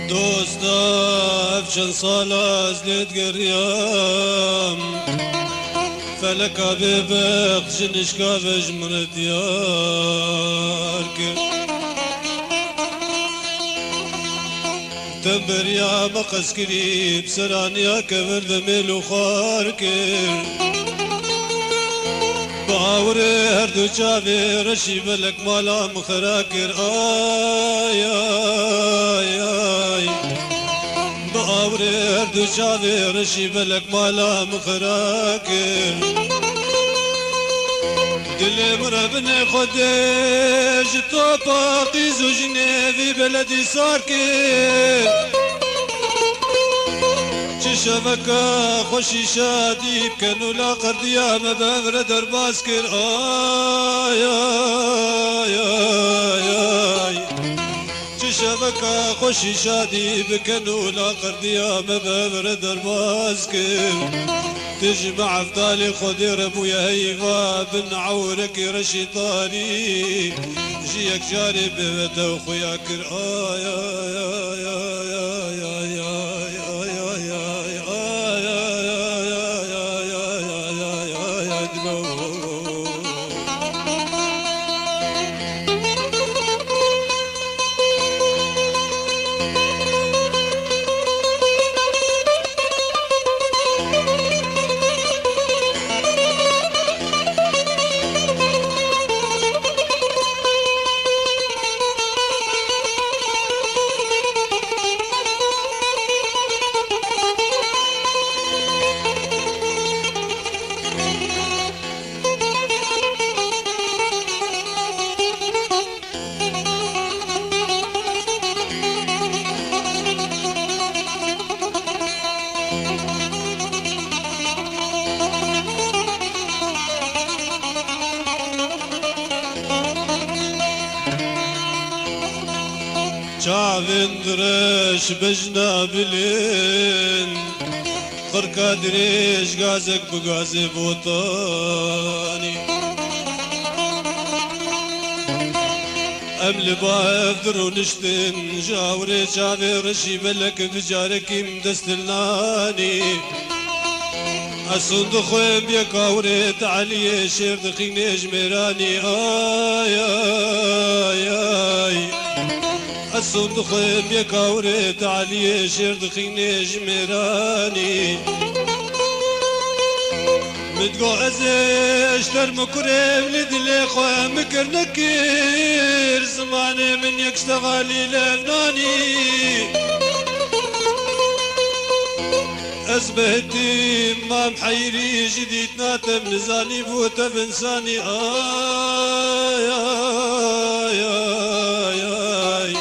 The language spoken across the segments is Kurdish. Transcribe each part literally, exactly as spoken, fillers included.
Dosta, ev çend sala ez lê digeriyam. Feleka bêbextî ji nişka ve ji min re diyar kir. Temberiya me qez kirî, bi seraniya kevir de mêl û xwar kir. Bi awirê her du çavê reşî belek mala min xira kir. Ay, ay, ay. Bi awirê her du çavê reşî belek mala min xira kir. Dilê min re binê Xwedê ji topa qîz û jinê vî beledî sar kir. Çi şeveka xweşî şadî bi kenûla qerdiya me bi hev re derbas kir. Ay, ay, ay, ay, ay. Çi şeveka xweşî şadî bi kenûla qerdiya me bi hev re derbas kir. Tu ji me Evdalê Xwedê re bûye heyva bin ewrekî reşî tarî. Ji yek carê bê we te xuya kir. Ay, ay, ay, ay, ay. Çavên dirêj bejna bilind, qirka dirêj gazek bi gazê botanî. Em li ba hev dirûniştin, ji awirê çavê reşî belek bi carekî min dest li nanî. Ez hûn dixwim bi yek awirê teeliyê şêr dixînê ji mêranî. Ay, ay, ay. Ez hûn dixwim bi yek awirê teeliyê şêr dixînê ji mêranî. Min digot ez ê ji term û kurê li dilê xwe min kir nekir, zimanê min yek ji tevalî levnanî. Ez bi hetî mam heyirî ji dîtina te min nizanî bû te vinsanî. Ay, ay, ay, ay.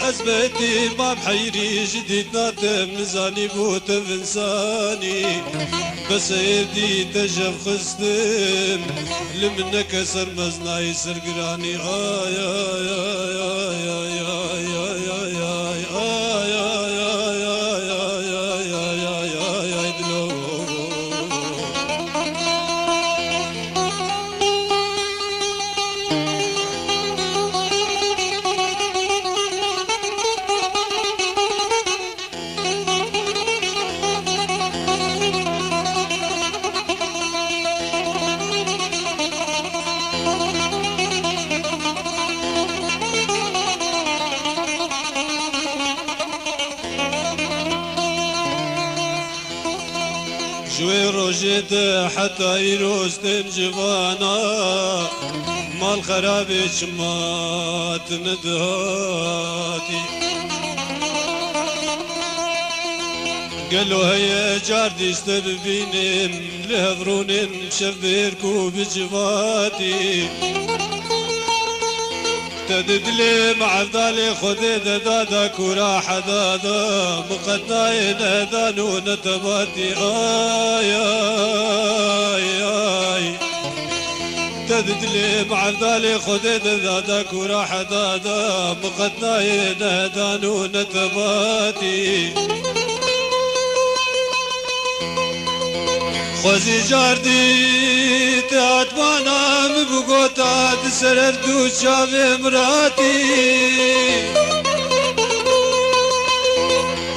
Ez bi hetî mam heyirî ji dîtina te min nizanî bû te vinsanî. Bes êdî te jev xistim, li min neke ser meznayî sergiranî. Ay, ay, ay, ay. Ji wê rojê de heta îro stêm civana, mal xerabê çima tine dihatî. Gelo heye car dîste bibînim, li hev rûnin şev bêr ku bi civatî. Te di dilê me Evdalê Xwedê de dada kura hedada, min qet nayê nehedan û netebatî. Ay, ay, ay. Te di dilê me Evdalê Xwedê de dada kura hedada, min qet nayê nehedan û netebatî. Xwezî car dî te hatmana min bigota, di ser her du çavê miratî.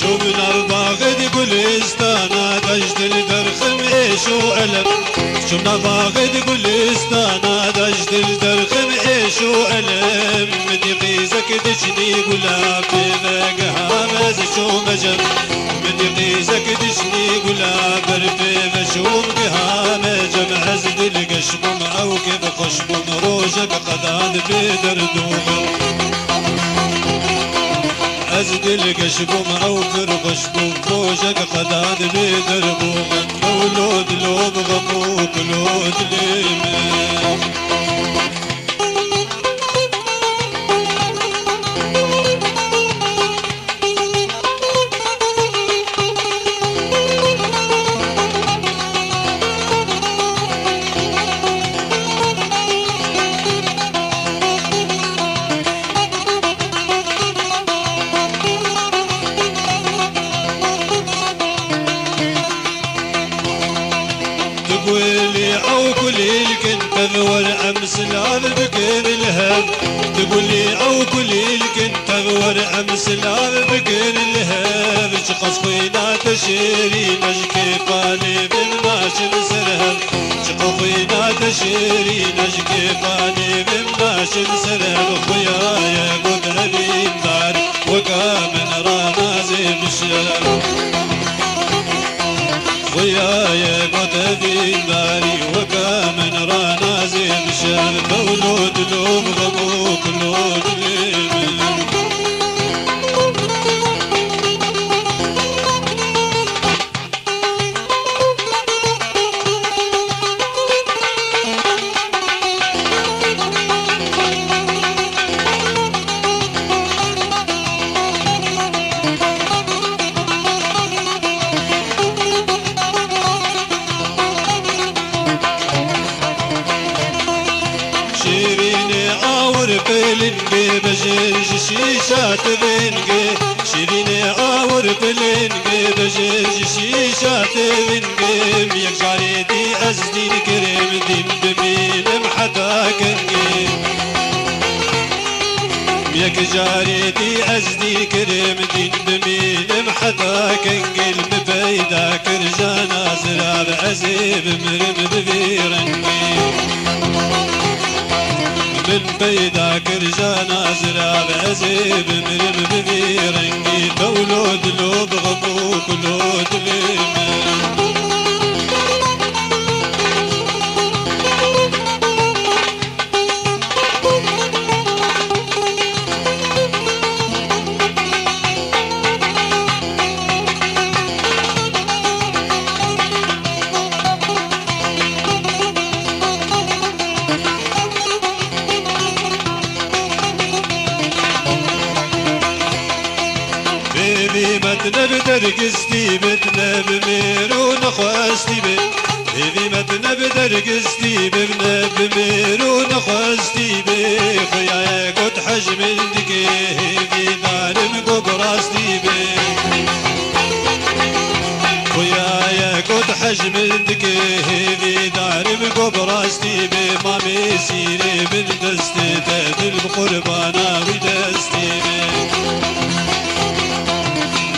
چوم ناو باغ دی گلستانا، داج دل درخم عیش و الم. چوم ناو باغ دی گلستانا، داج دل درخم عیش و الم. من دی قیزک دچنی گلا پی وگهام از چوم جم. من دی قیزک دچنی گلا بر پی و چوم گهام جم. از دل گش بوم او که بخوش بوم، روژک قدان بی دردوغم. Ez dilgeş bûm ew pir xweş bû, rojek qedan bê derbû. Mewlûd lo bi xwe bû, kulûd lê min. Silav bikin li hev, tu gulî ew kulîlkin tev wer em silav bikin li hev. Çiqas xwîna te şêrîn e ji kêfa nêvim naşin ser hev. Çiqas xwîna te şêrîn e ji kêfa nêvim naşin ser hev. Xuya ye got evîn dar weka min ranazê bi şev. Xuya ye got evîn darî weke min ranazê bi şev. Tewlo dilo bi xemo kulo dilê min. Şîrînê awir pilingê bijêr ji şîşa tivêngê. Şîrînê awir pilingê bijêr ji şîşa tivêngê. Yek carê dî ez dîn kirim dîn bimînim heta kengê. Yek carê dî ez dî kirim dîn bimînim heta kengê. Li min peyda kir jana zirav ez ê bimirim bi vî rengî. Min peyda kir jana zirav ez ê bimirim bi vî rengî. Tewlo dilo bi xemo kulo dilê min. Bêvî me tu ne bi dergistî bit, ne bi mêr û nexwestî bit. Hêvî me tu ne bi dergistî bib, ne bi mêr û nexwestî bê. Xuya ye got hej min dike, hêvî darim got bi rastî bê. Xuya ye got hej min dike, hêvî darim got bi rastî bê. Mamê sîrê bin destê te, dil bi qurbana wî destî bê.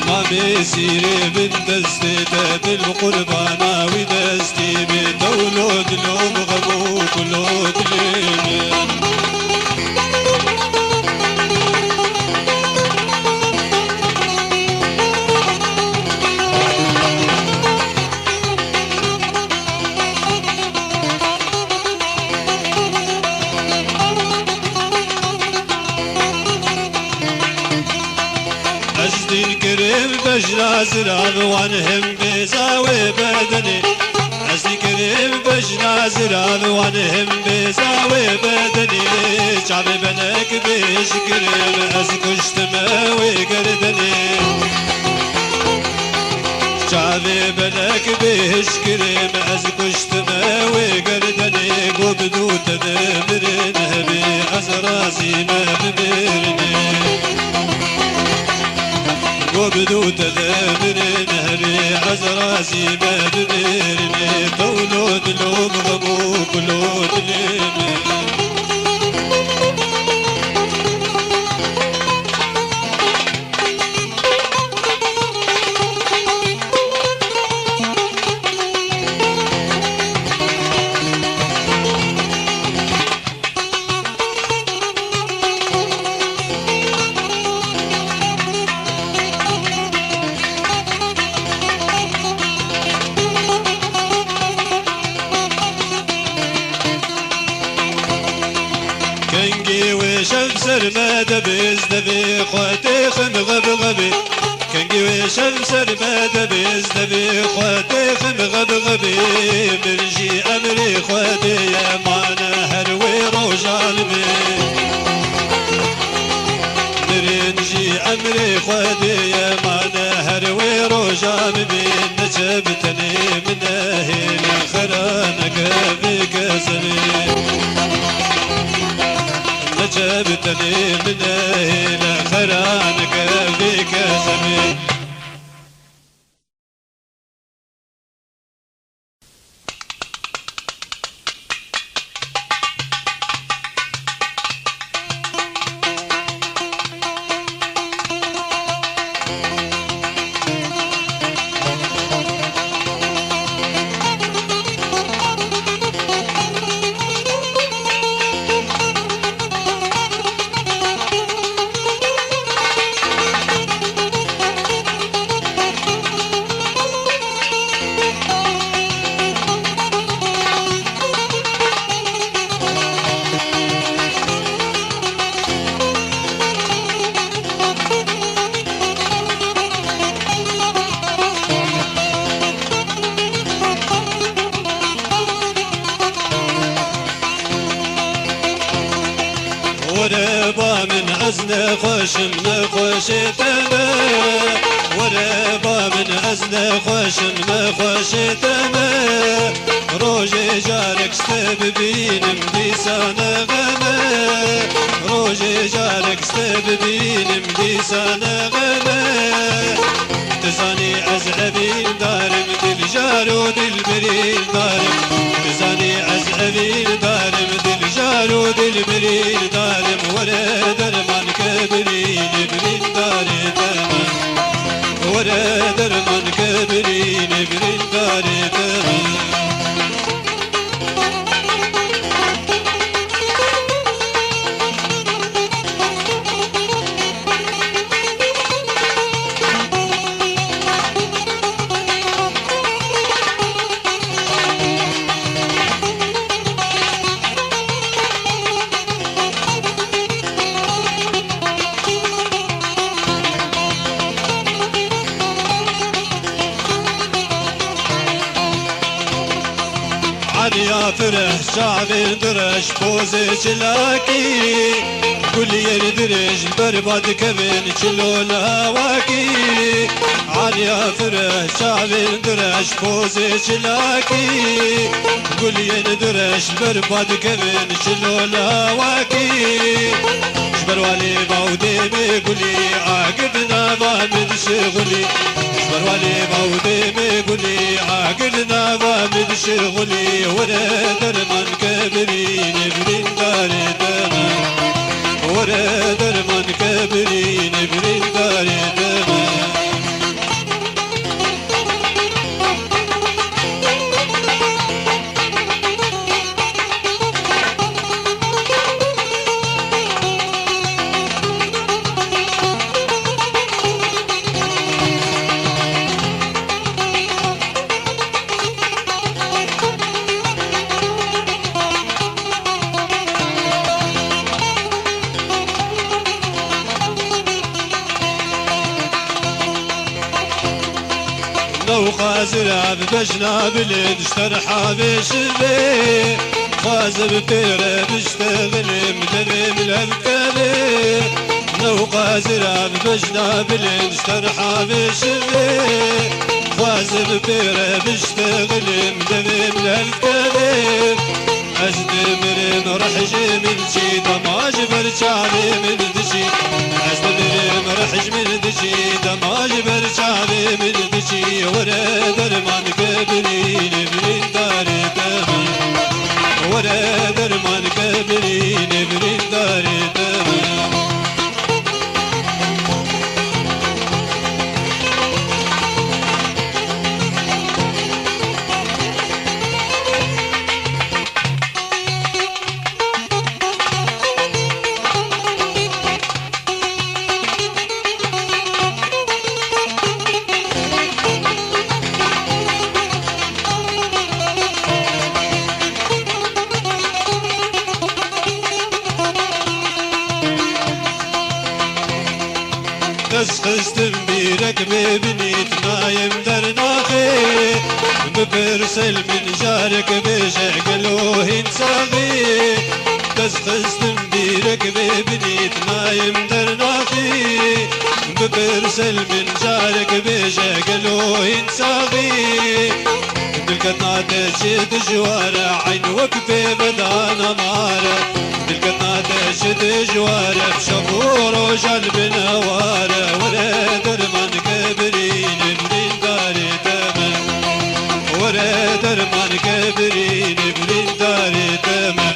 Mamê sîrê bin destê te, dil bi qurbana wî destî bê. Tewlo dilo bi xem û kulo dilê min. Ez dîn kirim bejna zirav wan him bêza wê bedenê. Ez dîn kirim bejna zirav wan him bêza wê bedenê. Çavê belek bêj kirim ez kuştime wê gerdenê. Çavê belek bêj kirim ez kuştime wê gerdenê. Go bi dû te de mirin hebê ez razî me bimirinê. Go bi dû te de mirin hebê ez razî me bimirinê. Tewlo dilo bi xem û kulo dilê min. Kengî wê şev ser me de bêz devê xwe têxin xebxebê. Kengî wê şev ser me de bêz devê xwe têxin xebxebê. Min jî emrê Xwedê ye mane her wê rojan bê. Mirin jî emrê Xwedê ye mane her wê rojan bê. Neçe bi tenê min nehêle xera neke vê kesemê. Neçe bi tenê min nehêle xera neke vê kesemê. Nexweşim, nexweşê te me. Were ba min, ez nexweşim, nexweşê te me. Rojê carek ji te bibînim, dîsa ne xeme. Rojê carek ji te bibînim, dîsa ne xeme. Tu zanî ez evîndar im, diljar û dilbirîndar im. Tu zanî ez evîndar im, diljar û dilbirîndar im. Were derman ke birînê birîndarê te me. Were derman ke birînê birîndarê te me. Aliya fireh çavên dirêj pozê çilakî. Guliyên dirêj li ber ba dikevin çilo li hawakî. Aliya fireh çavên dirêj pozê çilakî. Guliyên dirêj li ber ba dikevin çilo li hawakî. Ji ber walê baw dê me gulî, agir di nava min dişixulî. Ji ber walê baw dê me gulî, agir di nava min dişixulî. Were derman ke birînê birîndarê te me. Were derman ke birînê birîndarê te me. Newqa zira bi bejna bilind ji terha vê şivê. Xwazim pê re biştexilîm devê min hevkevê. Newqa zira bi bejna bilind ji terha vê şivê. Xwazim pê re biştexilîm devê min hevkevê. Ez dimirim rih ji min çî, dema ji ber çavê min diçî. Ez dimirim rih ji min diçî, dema ji ber çavê min diçî. Were derman ke birînê birîndarê te me. Were derman ke birînê birîndarê te me. Dest xistim bîrek bê binît nayêm dernaxê. Bipirse li min carek bêje gelo hîn saxî. Dest xistim bîrek bê binît nayêm dernaxî. Bipirse li min carek bêje gelo hîn saxî. Dilketna te çi dijwar e, eyn wek pê vedana mare. Dilketna te çi dijwar e, bi şev û roja li bin eware. Were derman ke birînê birîndarê te me. Were derman ke birînê birîndarê te me.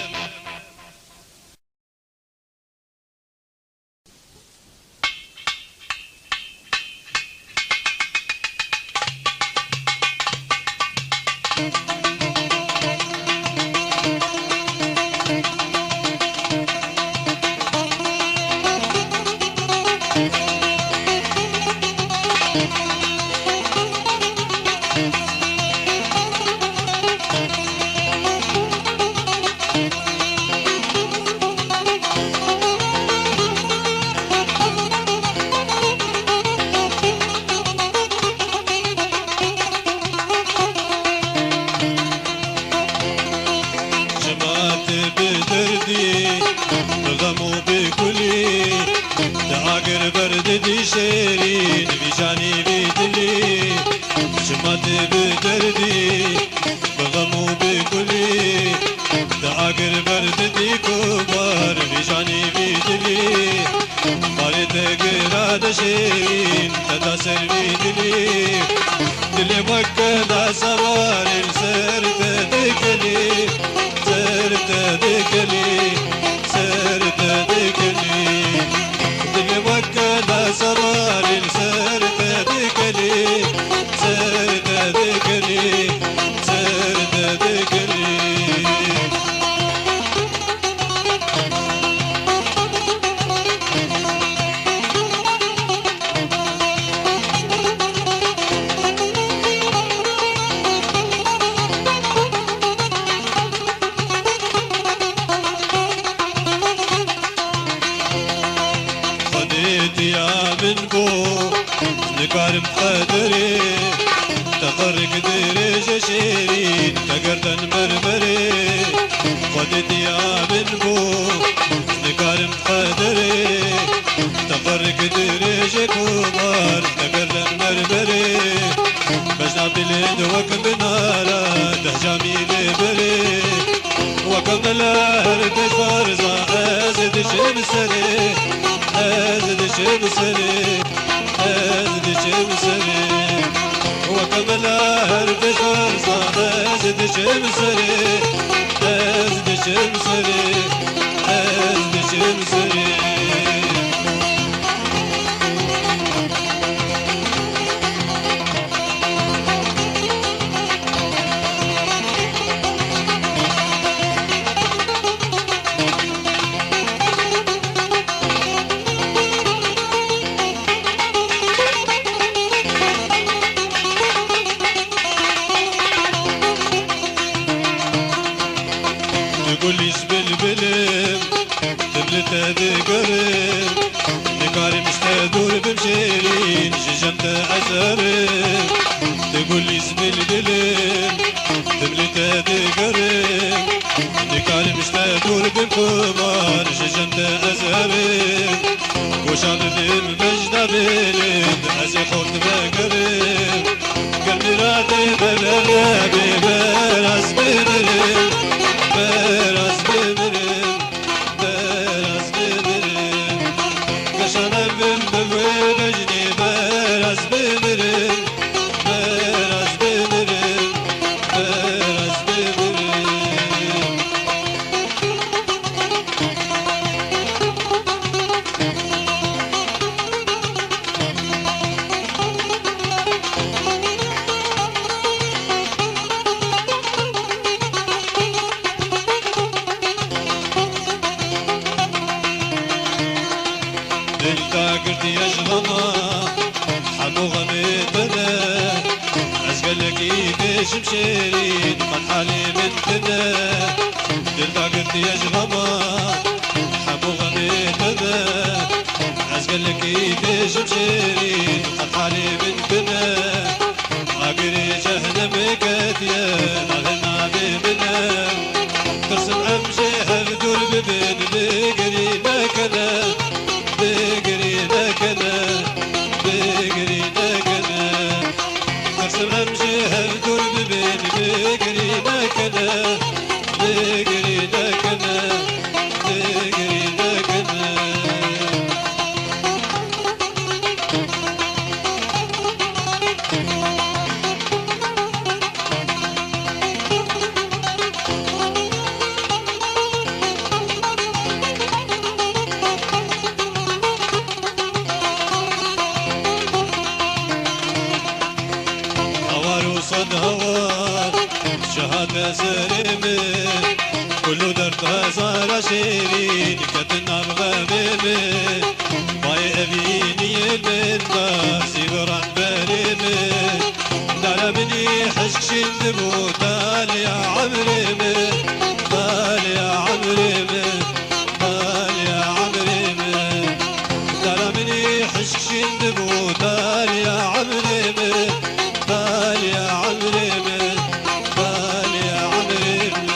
Te girtin mermerê, xwedê diya min bû, nikarim qederê, te ferq dirêjê komar, te girtin mermerê, bejna bilênd wek minara, deh camî lê berê, wek mele her tê farza, ez diçim serê, ez diçim serê. Ez diçim serê, weke mele her bifarza, ez diçim serê, ez diçim serê, ez diçim serê. Tu gulî ji bilbilim, tim li te digirim. Nikarim ji te dûr bim şêrîn, ji cem te ez herim. Tu gulî ji bilbilim, tim li te digirim. Nikarim ji te dûr bim xumar, ji cem te ez herim. Goşa bibim bejna bêlin, ez ê xort vegerim. Ger miratê bevere bê beraz bimirim, beraz bimirim, beraz bimirim. Geşane bim bi wê bejnê beraz bimirim, beraz bimirim, beraz bimirim. Dil dagirtiye ji xema, hemû xemê te ne. Ez gelekî bêjim şêrîn, qet halê min tune. Dil dagirtiye ji xema, hemû xemê te ne. Ez gelekî bêjim şêrîn, qet halê min tune. Agirê cehennemê ketiye, navê navê min e. Tirsim em jê hev dûr bibin, bigirî nekene, bigirî nekene, bigirî nekene. Tirsim em jê hev dûr bibin, bigirî nekene, bigirî nekene, bigirî nekene. Hawar û sed hawar, şehate serê min, kul û derd hezara şêrîn, ketin nav xemê min. Bayê evîniyê min da, sîviran berê min. Dara min î hişk şîndibû, talya emrê min, talya emrê min, talya emrê min. Dara min î hişk şîndibû, talya emrê min, talya emrê min, talya emrê min.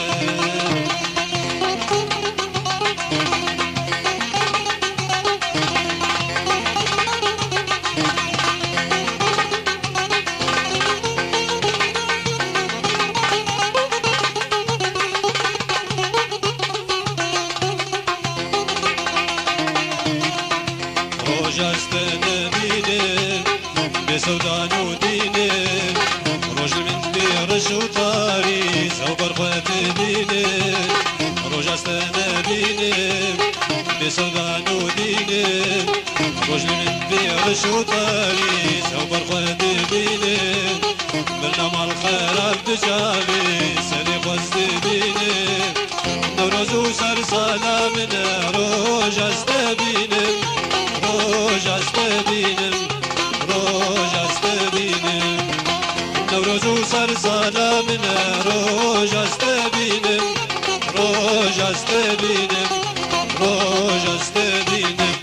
Roja ji te nebînim, bê sewdan û dînim. Roj li min bê reş û tarî, ew ber xwe dibînim. Roja ji te nebînim, bê sewdan û dînim. Roj li min bê reş û tarî, ew ber xwe dibînim. Birna mal xerab dicavê, serê xwe ez dibînim. Newroz û ser sala min e, roja ez te bînim, roja ez te bînim, roja ez te bînim. Newroz û ser sala min e, roja ez te bînim, roja ez te bînim, roja ez te bînim.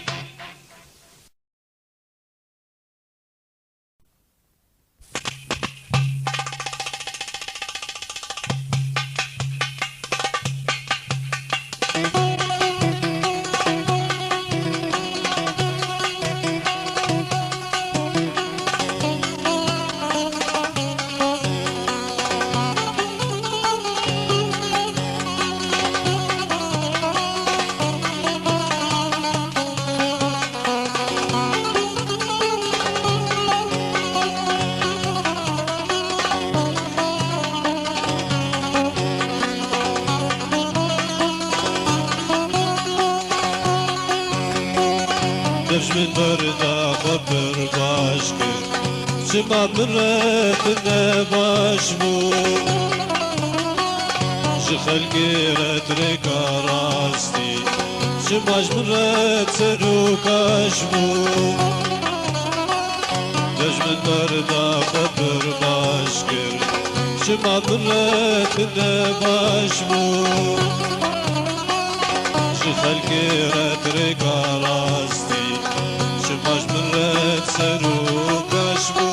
Dev ji min berda xwe pir baş kir. Çima min re tu ne baş bû? Ji xelkê re dirêka rastî, çima ji min re serok aş bû? Dev ji min berda xwe pir baş kir. Çima min re tu ne baş bû? Ji xelkê re dirêka rastî, çima ji min re serok aş bû?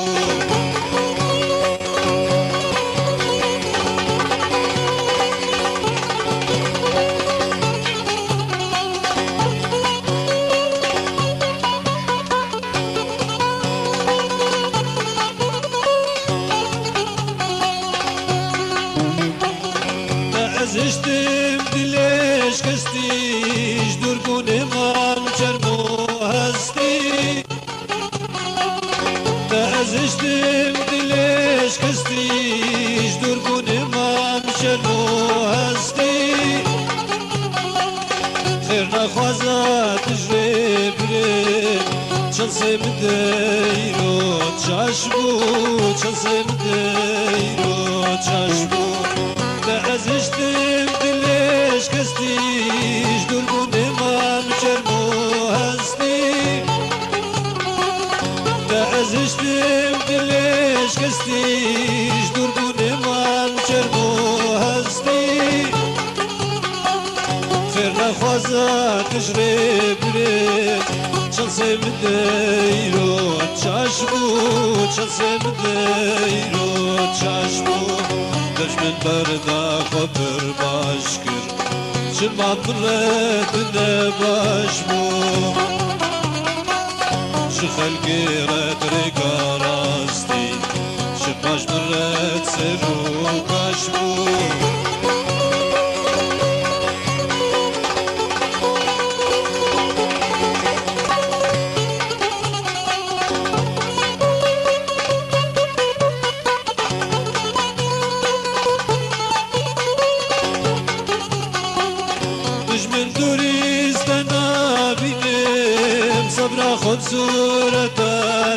Te ez hiştim dilê şikestî, ji dûrbûnê mam çermo hestî. Te ez hiştim dilê şikestî, ji dûrbûnê mam çermo hestî. Xêr nexwaza tijrê birê, çilsê min de îro çaş bû, çilsê min de îro çaş bû. Te ez hiştim dilê şikestî, ji dûrbûnê mam çermo hestî. Te ez hiştim dilê şikestî, ji dûrbûnê mam çermo hestî. Xêr nexwaza tijrê birê, çilsê min de îro çaş bû, çilsê min de îro çaş bû. Dev ji min berda xwe pir baş kir. Çima min re tu ne baş bû? Ji xelkê re dirêka rastî, çima ji min re serok aş bû? Dijmin dûrî te nabînim, sebra xwe bi sûreta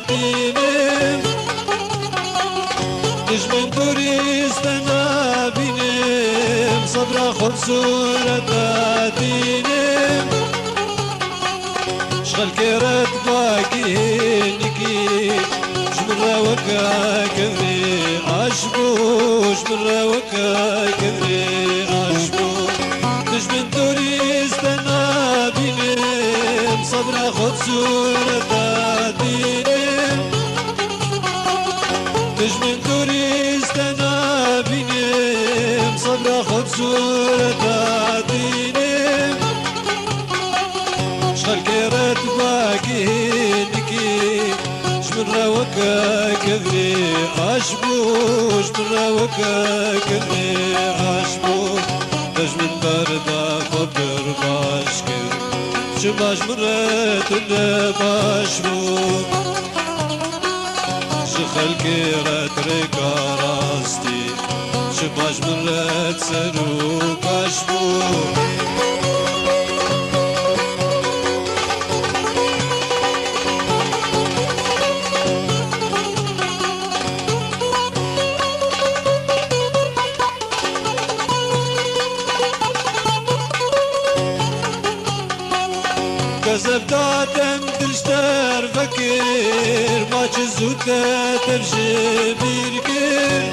tînim. Dijmin dûrî te nabînim, sebra xwe bi sûreta tînim. Ji xelkê re tu bakî hênikî, ji min re weke kevirê aş bû, ji min re weke kevirê aş bû. Dijmin dûrî te nabînim, sebra xwe bi sûreta tînim. Dijmin dûrî te nabînim, sebra xwe bi sûreta tînim. Ji xelkê re tu bakî hênikî, ji min re weke kevirê aş bû, ji min re weke kevirê aş bû. Te ji min berda xwe pir baş kir, çima ji min re tu ne baş bû? Ji xelkê re dirêka rastî, çima ji min re serok aş bû? Kezeb datem dil ji te vekir, ma çi zû te tev ji bîr kir.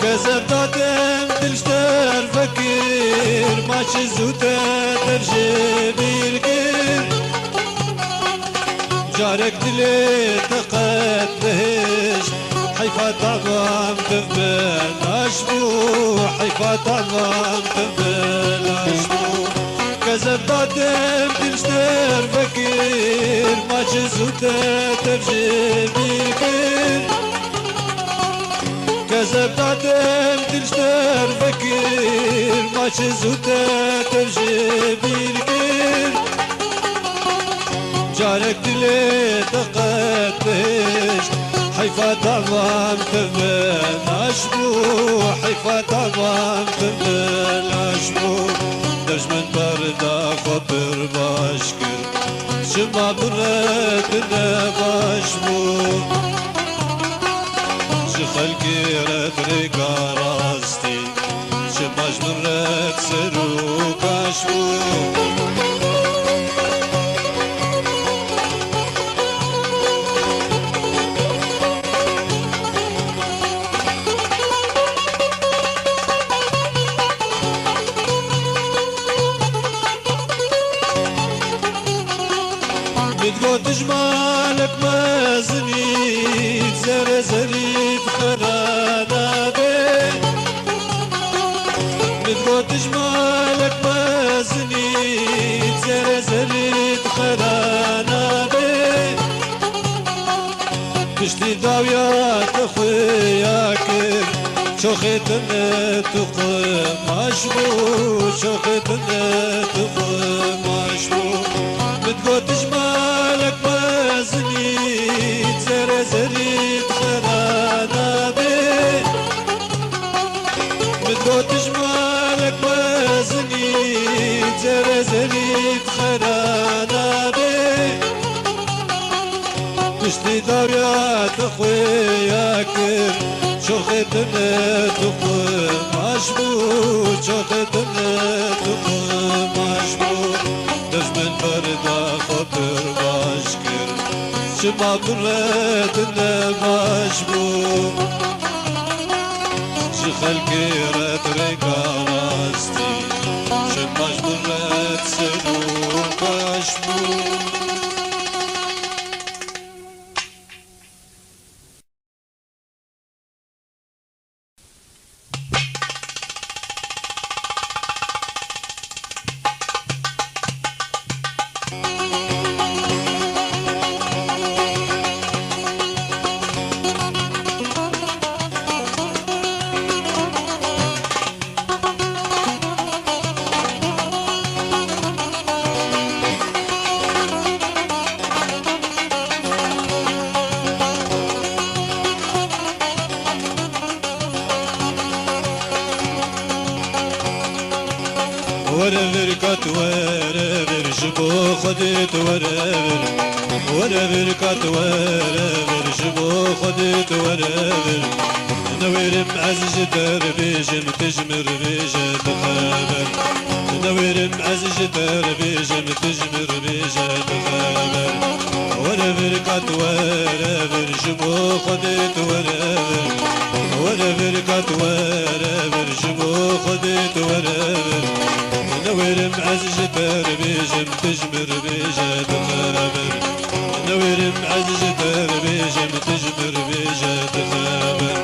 Kezeb datem dil ji te vekir, ma çi zû te tev ji bîr kir. Carek dilê te qet nehişt, heyfa tavam bi min aş bû, Heyfa tavan te belaş bû. Kezeb datim dil ji te vekir, ma çi zû te tev ji bîr kir. Kezeb datim dil ji te vekir, ma çi zû te tev ji bîr kir. Carek dilê te qet bihişt, heyfa tavan te belaş bû, heyfa tavan te belaş bû. Dejmin berda xwe pir baş kir, çima bi re tine baş bû. Ji xelkê re dirêka rastî, çima ji min re ser û kaş bû. Min got dijmalek mezinî, zere zerî bi xera nabe. Min got dijmalek mezinî, zere zerî bi xera nabe. Piştî dawiya te xuya kir, çoxê tune tu qumaş bû, çoxê tune tu qumaş bû. Min got dijmalek mezinî, zere zerî bi xera nabe. Min got dijmalek mezinî, zere zerî bi xera nabe. Piştî dawiya te xuya kir, çoxê tune tu qumaş bû, çoxê tune tu qumaş bû. Dejmin berda xwe pir baş kir, çima bi re tine baş bû. Ji xelkê re dirêka rastî, çima ji bi re ser û kaş bû. Were vir kat were vir, ji bo Xwedê tu were vir. Were vir kat were vir, ji bo Xwedê tu were vir. Newêrim ez ji te re bêjim, tu ji min re bêje tu xeber. Newêrim ez ji te re bêjim, tu ji min re bêje tu xeber. Were vir kat were vir, ji bo Xwedê tu were vir. Were vir kat were vir, ji bo Xwedê tu were vir. Newêrim ez ji te re bêjim, tu ji min re bêje tu xeber. Newêrim ez ji te re bêjim, tu ji min re bêje tu xeber.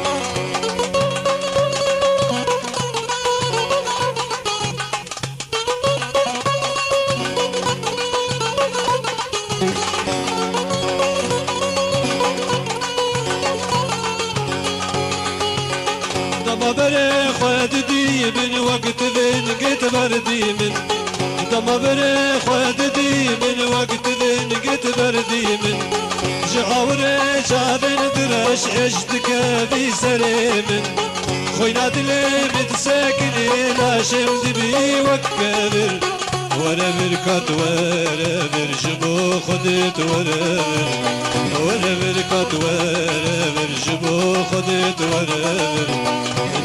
Dema berê xwe didî min, wek tivên gêt berdî min. Dema berê xwe didî min, wek tivên gêt berdî min. Ji awirê çavên direş êş dikevî serê min. Xwîna dilê min disekinî, laşê min dibî wek kevir. Were vir kat were vir, ji bo Xwedê tu were vir. Were vir kat were vir, ji bo Xwedê tu were vir.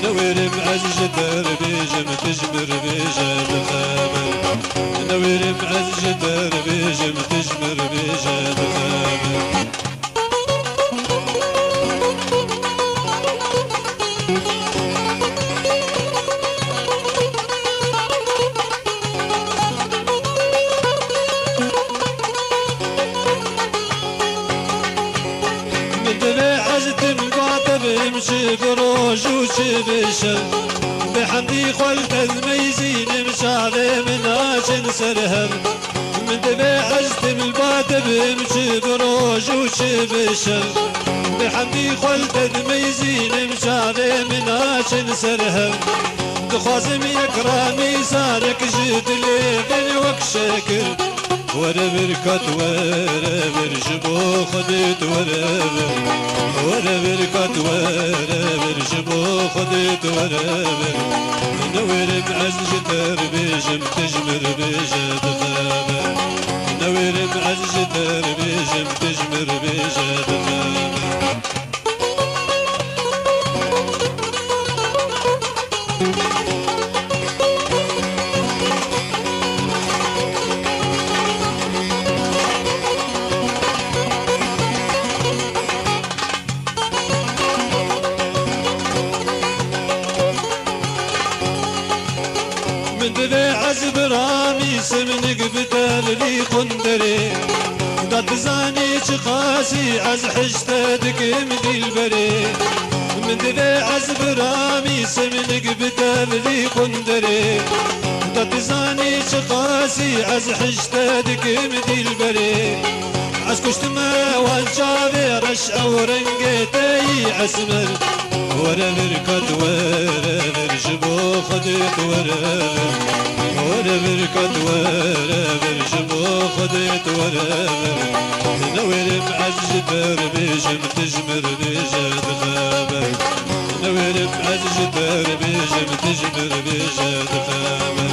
Newêrim ez ji te re bêjim, tu ji min re bêje tu xeber. Newêrim ez ji te re bêjim, tu ji min re bêje tu xeber. Min divê ez tim gate bim, çi bi roj û çi bi şev. Bi Hemdî xwe li te dimeyzînim, çavê min naçin ser hev. Min divê ez tim li ba te bim, çi bi roj û çi bi şev. Bi hemdî xwe li te dimeyzînim, çavê min naçin ser hev. Dixwazim yek ramîzanek ji dilê bin wek şekir. Were vir kat were vir, ji bo Xwedê tu were vir. Were vir kat were vir, ji bo Xwedê tu were vir. Newêrim ez ji te re bêjim, tu ji min re bêje dixeber. Newêrim ez ji te re bêjim, tu ji min re bêje dixeber. Min divê ez biramîsim nik bi te li vî qunderê. Da tu zanî çiqasî ez hişte dikim dîlberê. Min divê ez biramîsim nik bi te li vî qunderê. Da tu zanî çiqasî ez hişte dikim dîlberê. Ez kuştime wan çavê reş ew rengê te yî esmer. Were vir kat were vir, ji bo Xwedê tu were vir. Were vir kat were vir, ji bo Xwedê tu were vir. Newêrim ez ji te re bêjim, tu ji min re bêje dixeber. Newêrim ez ji te re bêjim, tu ji min re bêje dixeber.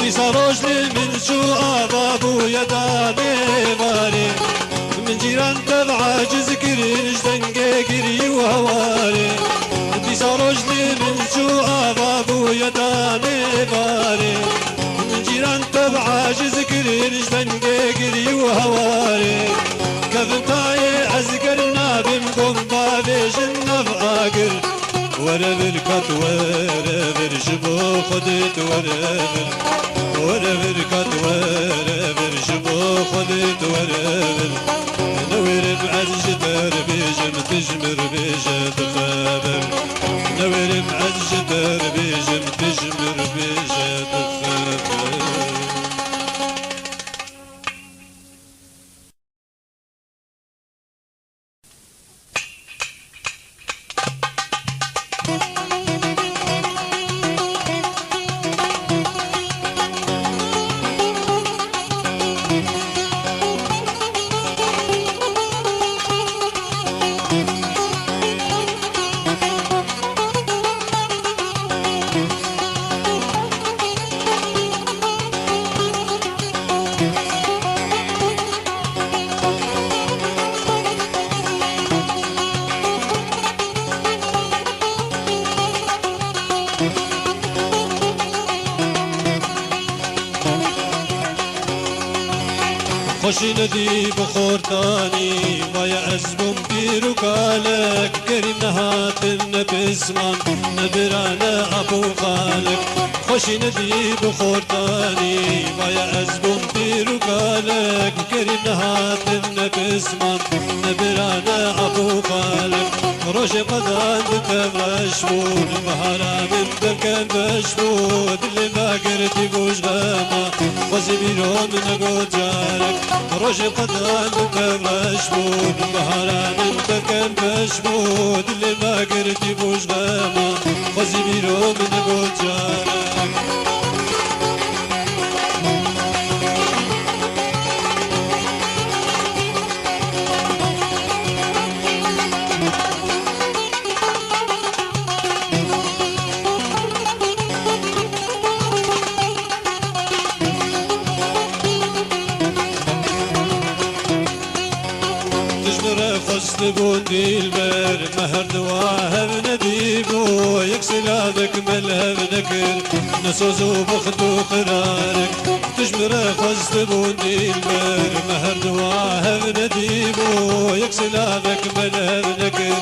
Dîsa roj li min çû, ava bûye danê varê. Min cîran tev aciz kirin, ji dengê girî û hewarê. Dîsa roj li min çû, ava bûye danê varê. Min cîran tev aciz kirin, ji dengê girî û hewarê. Kevin tayê ez ger nabim, gom bavêjin nav agir. Were vir kat were vir, ji bo Xwedê tu were vir. Were vir kat were vir, ji bo Xwedê tu were vir. Newêrim ez ji te re bêjim, tu ji min re bêje dixeber. Newêrim ez ji te re bêjim, tu ji min re bêje dixeber. Xweşî nedî bi xortanî, vaye ez bûm pîr û kalek, kerîm nehatin ne pisman, ne bira ne ap û xalek. Xweşî nedî bi xortanî, vaye ez bûm pîr û kalek, kerîm nehatin ne pisman, ne bira ne ap û xalek. Rojê qedan di tev reş bûn, bihara min derken beş bû, dilê me girtî bû ji xema, xwezî bîro min negot carek. Rojê qedan di tev reş bûn, bihara min derken beş bû, dilê me girtî bû ji xema, xwezî bîro min negot carek. Tu ji min re xwestibûn dîlber, me her duwa hev nedîbû, yek silavek me li hev nekir, ne soz û bext û qirarek. Tu ji min re xwestibûn dîlber, me her duwa hev nedîbû, yek silavek me li hev nekir,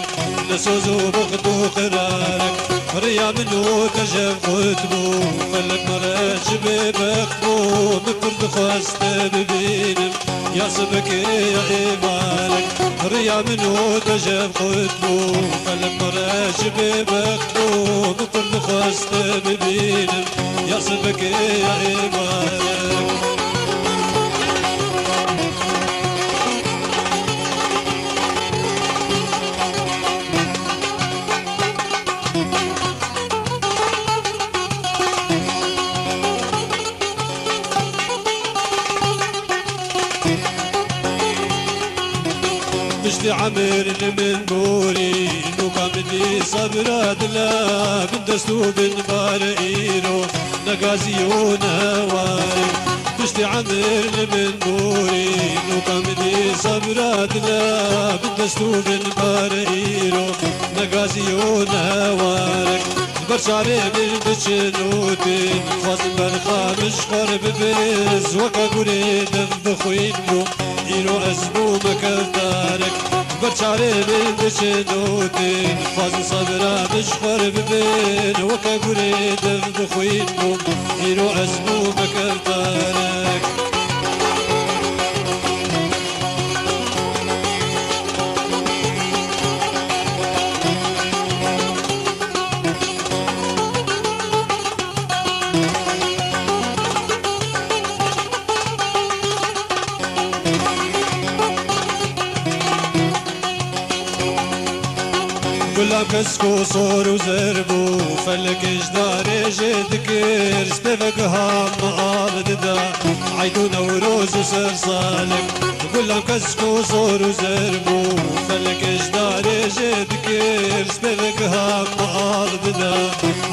ne soz û bext û qirarek. Riya min û tejev qut bû, felek me re ji bê bext bû, min pir dixwest te bibînim, ya sibikê ya êvarek. Riya min û tejev qut bû, felek me re ji bê bext bû, min pir dixwest te bibînim, ya sibikê ya êvarek. Piştî emir li min borî, nûka min dî sebra dila, bin dest û bin bare îro, ne gazî û ne warek. Piştî emir li min borî, nûka min dî sebra dila, bin dest û bin bare îro, ne gazî û ne warek. Ber çavê min diçin û tên, xwazin berxa min ji xwe re bibin, weke gurê dev bi xwîn bû, îro ez bûme kevtarek. Ber çavê min diçin û tên, xwazin sebra min ji xwe re bibin, weke gurê dev bi xwîn bû, îro ez bûme kevtarek. Gulam kesk û sor û zer bû, felekê ji darê jê dikir, stevek ham av dida, eyd û newroz û ser salek. Gulam kesk û sor û zer bû, felekê ji darê jê dikir, stevek ham av dida,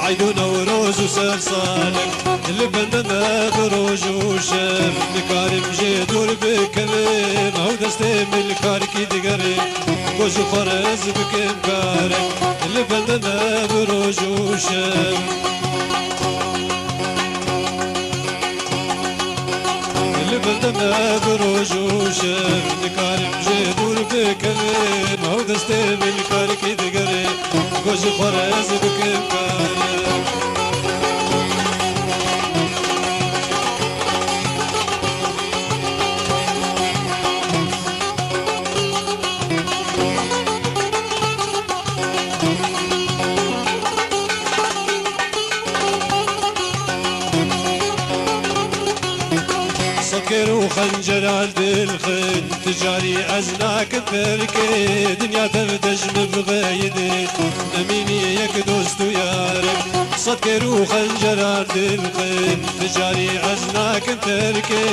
eyd û newroz û ser salek. Li bende me bi roj û şev, nikarim jê dûr bikevim, ew destê min li karkî digerê, ku ji xwe re ez bikim karek. Li bende me bi roj û şev. Li bende me bi roj û şev, nikarim jê dûr bikevim, ew destê min li karkî digerê, ku ji xwe re ez bikim karek. Sed kêr û xenceran dilxin, ti carî ez nakim ferkê, dinya tev de ji min bixeyidê, nemînî yek dost û yarek. Sed kêr û xenceran dilxin, ti carî ez nakim terkê,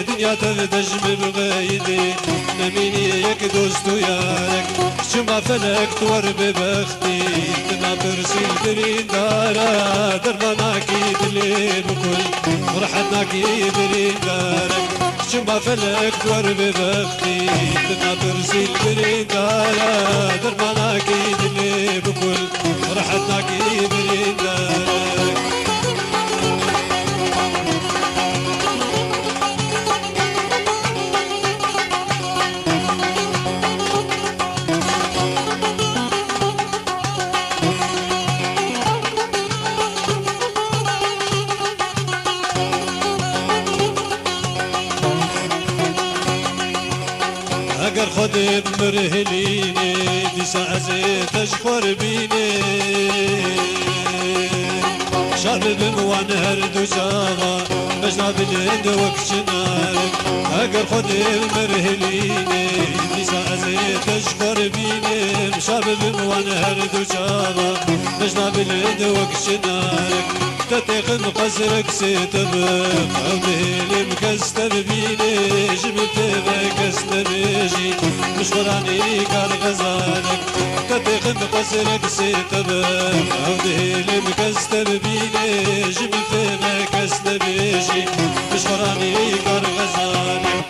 dinya tev de ji min bixeyidê, nemînî yek dost û yarek. Çima felek tu wer bê bextî, tu napirsî li birîndara, dermanakî dilê bikul, rehet nakî birîndarek. Çima felek tu wer bê bextî, tu napirsî li birîndara, dermanakî dilê bikul, rehet nakî birîndarek. Eger Xwedê min rihilînê, dîsa ez ê te ji xwe re bînê. Şa bibim wan her du çaxa, bejna bilind wek çinar. Eger Xwedê min rihilînê, dîsa ez ê te ji xwe re bînim. Şa bibim wan her du çaxa, bejna bilind wek çinar. Te têxin qesrek sê te bim, ew dihêlim kes te bibînê, ji min tê ve kes nebêjî, min ji xwe re nîkar xezanek. Te têxin qesrek sê te bim, ew dihêlim kes te bibînê, ji min tê ve kes nebêjî, min ji xwe re nîkar xezanek.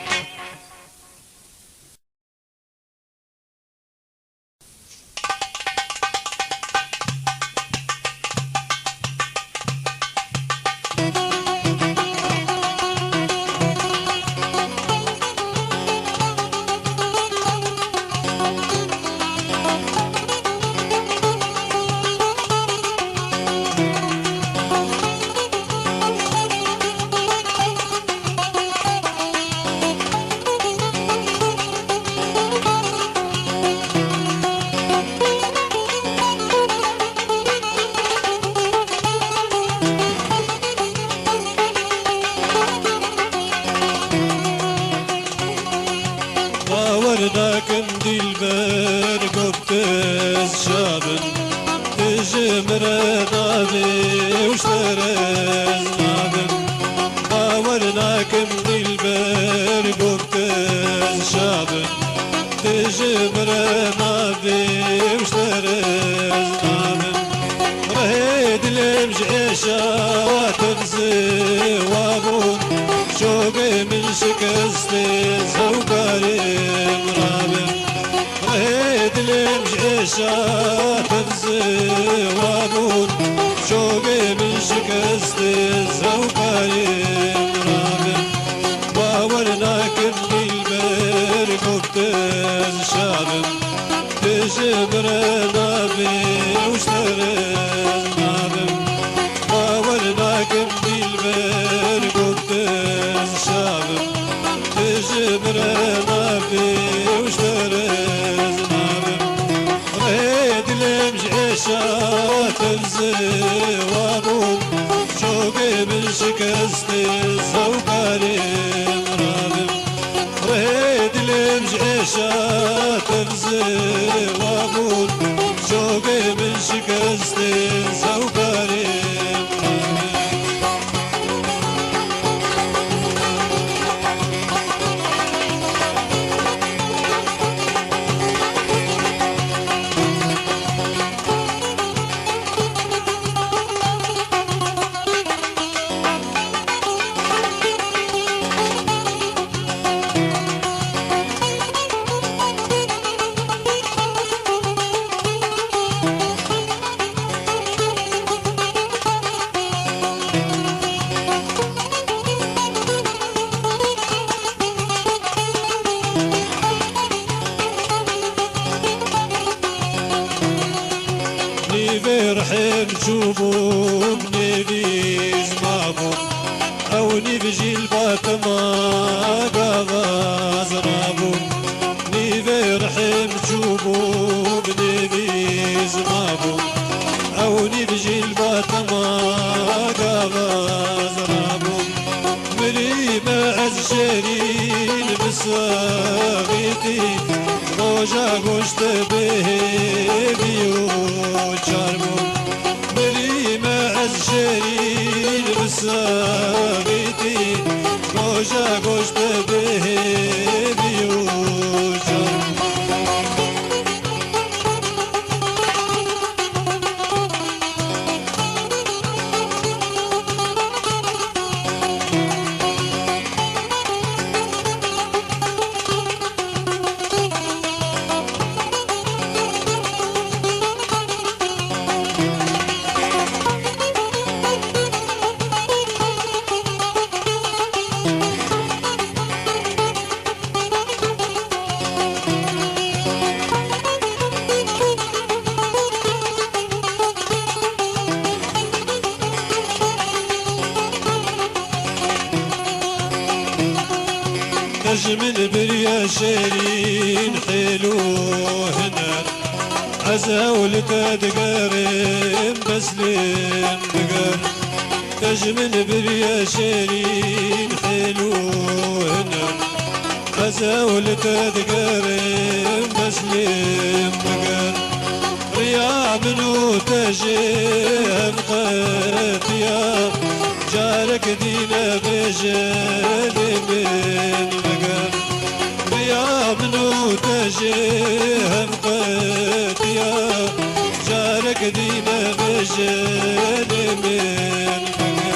Uşterez nabim, bawer nakim dilber, goptez şabim. Tijim re nabi, uşterez nabim. Rehê dilem ji êşa tevzi wabûn, çogê min şikestê zewkarê min rabim. Rehê dilêm ji êşa tevzi wabûn, çogê min şikestê zewkarê min rabim. Bawer nakim dilber gopte ez şabim. Tu ji min re nabî û ji te re ez nabim. Bawer nakim dilber gopte ez şabim. Tu ji min re nabî û ji te re ez nabim. Rê dilêm ji êşa tevzi wabûn, çogê min şikestê zewkarê min rabim. Rê dilêm ji êşa tevzi wabûn, çogê min şikestê zewkarê min rabim. Nîvê rihê min çûbû, bi nêvî ji mabû. Ew nîv jî li ba tema gava zirabû. Nîvê rihê min çûbû, bi nêvî ji mabû. Ew nîv jî li ba tema gava zirabû. Mirî me ez şêrîn bi saxîtî, roja goşt bi hêvî û çar bû. Mirî me ez şêrîn bi saxîtî, roja goşt bi hêvî û çar bû. Te ji min biriye şêrîn hêl û huner. Ez ew li te digerim, bes lêm biger. Te ji min biriye şêrîn hêl û huner. Ez ew li te digerim, bes lêm biger. Riya min û te jê hem qetiya, carek dî nebêje lê min biger. Riya min û te jê hem qetiya, carek dî nebêje lê min biger.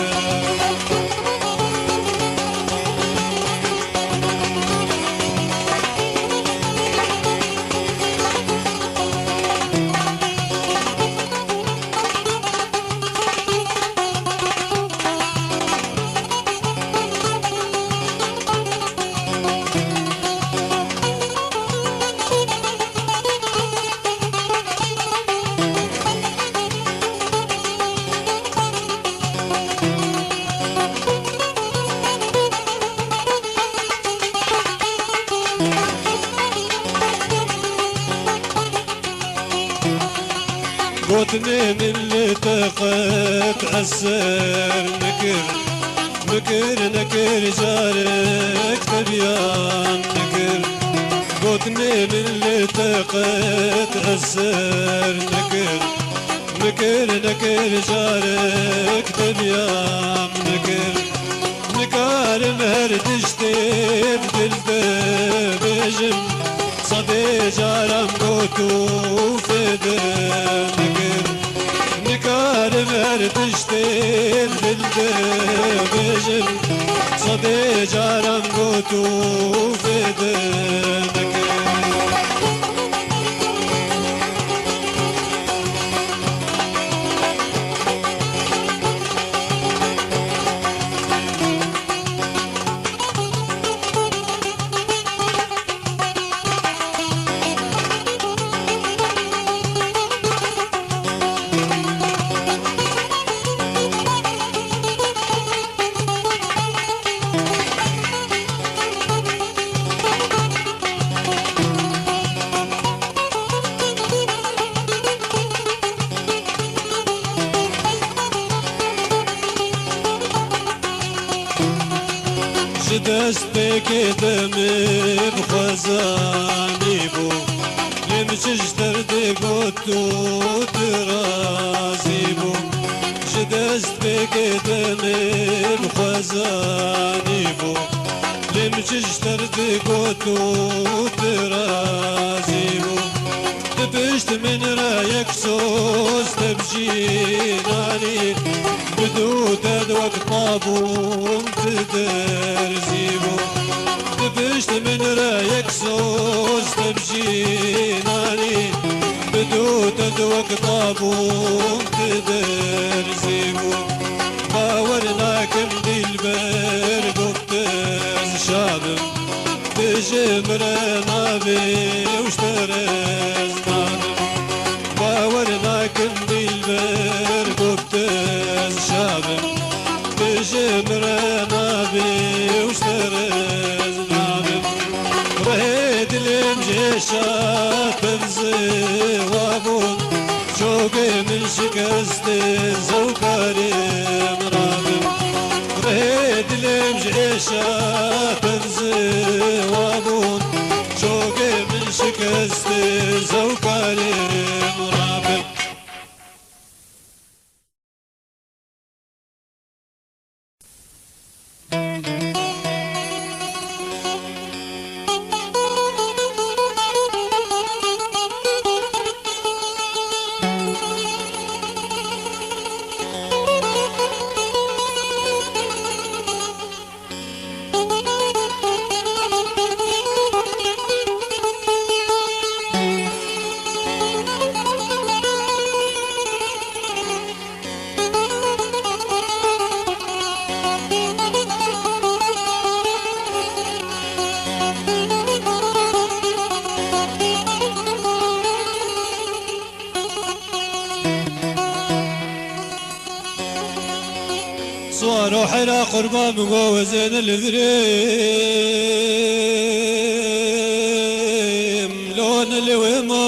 Gotinê min li te qet eser nekir, nekir, nekir, carek te biyan nekir. Gotinê min li te qet eser nekir, Nekir, nekir, carek dinyam nekir. Nikarim her tiştê dil de bêjim. Sedê caran got û fêde nekir. Nikarim her tiştê dil de bêjim. Sedê caran got û fêde nekir. Ji destpêkê demê bi xwezanî bû, lê min çi ji derdê got û tu razî bû. Ji destpêkê demê bi xwezanî bû, lê min çi ji derdê got û tu razî bû. Tu pişt min re yek soz te bi cî nanî, bi dû te di wek tabûn tu derzî bû. Tu pişt min re yek soz te bi cî nanî, bi dû te di wek tabûn tu derzî bû. Bawer nakim dîlber got ez şa bim. Tu ji min re nabê û ji te re ez nabim. Bawer nakim dîlber got ez şa bim. Tu ji min re nabê û ji te re ez nabim. Rihê dilê min ji êşa te ziwa bûn. Çokê min şikestê zewkarê min rabin. Rihê dilê min ji êşa te ziwa bûn. Çokê min şikestê zewkarê min rabin. Swaro hera qurban min go wezêne li virê, min lone li wê ma.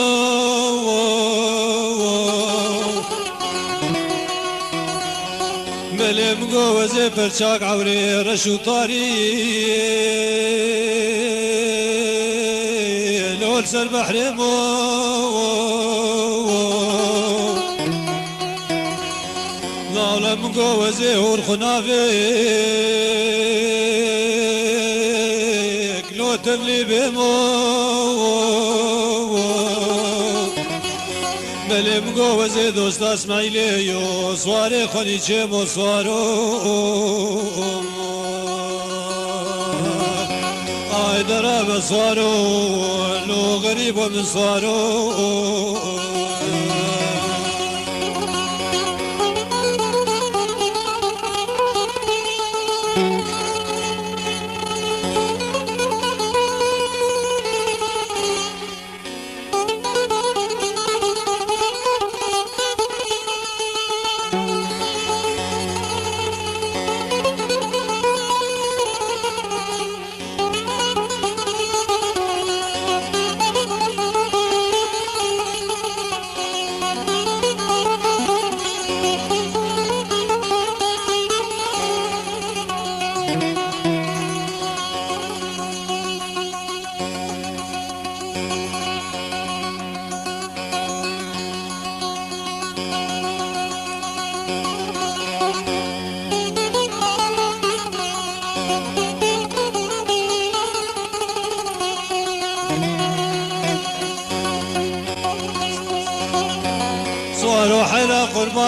Melê min go wezê perçak ewrê reş û tarî, lol ser behrê mo. Nalem go wezê hor xunavê, klo tevlî bê mo. Belê min go wezê dosta Smaîlê yo, swarê xwenî çê mo swaro. Ay dera be swaro, lo xerîbo min swaro.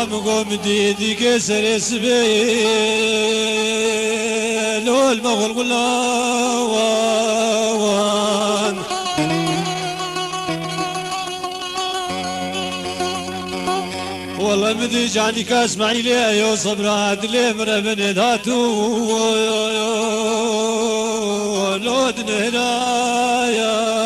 Min got min dî dîkê serê sibê lol me xulxula wan. Wele min dî canîka Îsmaîlê eyo sebra dilê min re binê datû lo dinêraya.